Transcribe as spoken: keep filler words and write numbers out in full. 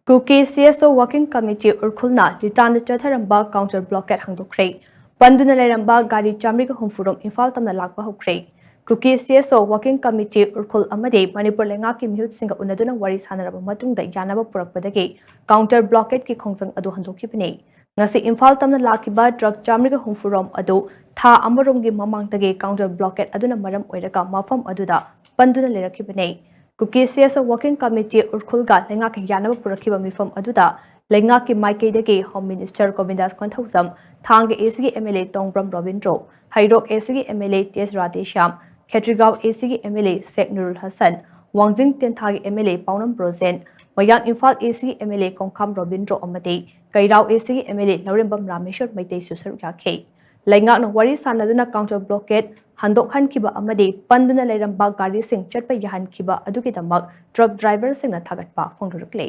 ꯀꯨꯀꯤ C S ꯑꯣ working committee ꯎꯔꯈꯨꯜꯅ ꯂꯤꯇꯥꯟꯗ ꯆꯠꯊꯔꯝꯕ counter blockade ꯍꯥꯡꯗꯣꯛꯈ꯭ꯔꯦ꯫ ꯄꯟꯗꯨꯅ ꯂꯩꯔꯝꯕ ꯒꯥꯔꯤ ꯆꯥꯃꯔꯤꯒ ꯍꯨꯝꯐꯨ ꯔꯣꯝ ꯏꯝꯐꯥꯜ ꯇꯝꯅ ꯂꯥꯛꯄ ꯍꯧꯈ꯭ꯔꯦ꯫ ꯀꯨꯀꯤ ꯁꯤ ꯑꯦꯁ ꯑꯣ ꯋꯥꯔꯀꯤꯡ ꯀꯃꯤꯇꯤ ꯎꯔꯈꯨꯜ ꯑꯃꯗꯤ ꯃꯅꯤꯄꯨꯔ ꯂꯩꯉꯥꯛꯀꯤ ꯃꯤꯍꯨꯠꯁꯤꯡꯒ ꯎꯅꯗꯨꯅ ꯋꯥꯔꯤ ꯁꯥꯟꯅꯔꯕ ꯃꯇꯨꯡꯗ ꯌꯥꯅꯕ ꯄꯨꯔꯛꯄꯗꯒꯤ ꯀꯥꯎꯟꯇꯔ ꯕ꯭ꯂꯣꯀꯦꯠꯀꯤ ꯈꯣꯡꯖꯪ ꯑꯗꯨ ꯍꯟꯗꯣꯛꯈꯤꯕꯅꯤ꯫ ꯉꯁꯤ ꯏꯝꯐꯥꯜ ꯇꯝꯅ ꯂꯥꯛꯈꯤꯕ ꯇ꯭ꯔꯛ ꯆꯥꯃꯔꯤꯒ ꯍꯨꯝꯐꯨ ꯔꯣꯝ ꯑꯗꯨ ꯊꯥ ꯑꯃꯔꯣꯝꯒꯤ ꯃꯃꯥꯡꯗꯒꯤ ꯀꯥꯎꯟꯇꯔ ꯕ꯭ꯂꯣꯀꯦꯠ ꯑꯗꯨꯅ ꯃꯔꯝ ꯑꯣꯏꯔꯒ ꯃꯐꯝ ꯑꯗꯨꯗ ꯄꯟꯗꯨꯅ ꯂꯩꯔꯛꯈꯤꯕꯅꯤ꯫ ꯀꯨꯀꯤ ꯁꯤ ꯑꯦꯁ ꯑꯣ ꯋꯥꯔꯀꯤꯡ ꯀꯃꯤꯇꯤ ꯎꯔꯈꯨꯜꯒ ꯂꯩꯉꯥꯛꯀ ꯌꯥꯅꯕ ꯄꯨꯔꯛꯈꯤꯕ ꯃꯤꯐꯝ ꯑꯗꯨꯗ ꯂꯩꯉꯥꯛꯀꯤ ꯃꯥꯏꯀꯩꯗꯒꯤ ꯍꯣꯝ ꯃꯤꯅꯤꯁꯇꯔ ꯒꯣꯕꯤꯟꯗꯥꯁ ꯀꯣꯟꯊꯧꯖꯝ, ꯊꯥꯡꯒ ꯑꯦ ꯁꯤꯒꯤ ꯑꯦꯝ ꯑꯦꯜ ꯑꯦ ꯇꯣꯡꯕ꯭ꯔꯝ ꯔꯣꯕꯤꯟꯗ꯭ꯔꯣ, ꯍꯩꯔꯣꯛ ꯑꯦ ꯁꯤꯒꯤ ꯑꯦꯝ ꯑꯦꯜ ꯑꯦ ꯇꯦꯖ ꯔꯥꯙꯦꯁ꯭ꯌꯥꯝ, ꯈꯦꯇ꯭ꯔꯤꯒꯥꯎ ꯑꯦ ꯁꯤꯒꯤ ꯑꯦꯝ ꯑꯦꯜ ꯑꯦ ꯁꯦꯛ ꯅꯨꯔꯨꯜ ꯍꯁꯟ, ꯋꯥꯡꯖꯤꯡ ꯇꯦꯟꯊꯥꯒꯤ ꯑꯦꯝ ꯑꯦꯜ ꯑꯦ ꯄꯥꯎꯅꯝ ꯕ꯭ꯔꯣꯖꯦꯟ, ꯃꯌꯥꯡ ꯏꯝꯐꯥꯜ ꯑꯦ ꯁꯤꯒꯤ ꯑꯦꯝ ꯑꯦꯜ ꯑꯦ ꯀꯣꯡꯈꯥꯝ ꯔꯣꯕꯤꯟꯗ꯭ꯔꯣ ꯑꯃꯗꯤ ꯀꯩꯔꯥꯎ ꯑꯦ ꯁꯤꯒꯤ ꯑꯦꯝ ꯑꯦꯜ ꯑꯦ ꯂꯧꯔꯦꯝꯕꯝ ꯔꯥꯃꯦꯁꯣꯔ ꯃꯩꯇꯩꯁꯨ ꯁꯔꯨꯛ ꯌꯥꯈꯤ꯫ ꯂꯩꯉꯥꯛꯅ ꯋꯥꯔꯤ ꯁꯥꯟꯅꯗꯨꯅ ꯀꯥꯎꯟꯇꯔ ꯕ꯭ꯂꯣꯀꯦꯠ ꯍꯟꯗꯣꯛꯍꯟꯈꯤꯕ ꯑꯃꯗꯤ ꯄꯟꯗꯨꯅ ꯂꯩꯔꯝꯕ ꯒꯥꯔꯤꯁꯤꯡ ꯆꯠꯄ ꯌꯥꯍꯟꯈꯤꯕ ꯑꯗꯨꯒꯤꯗꯃꯛ ꯇ꯭ꯔꯛ ꯗ꯭ꯔꯥꯏꯚꯔꯁꯤꯡꯅ ꯊꯥꯒꯠꯄ ꯐꯣꯡꯗꯣꯔꯛꯂꯤ꯫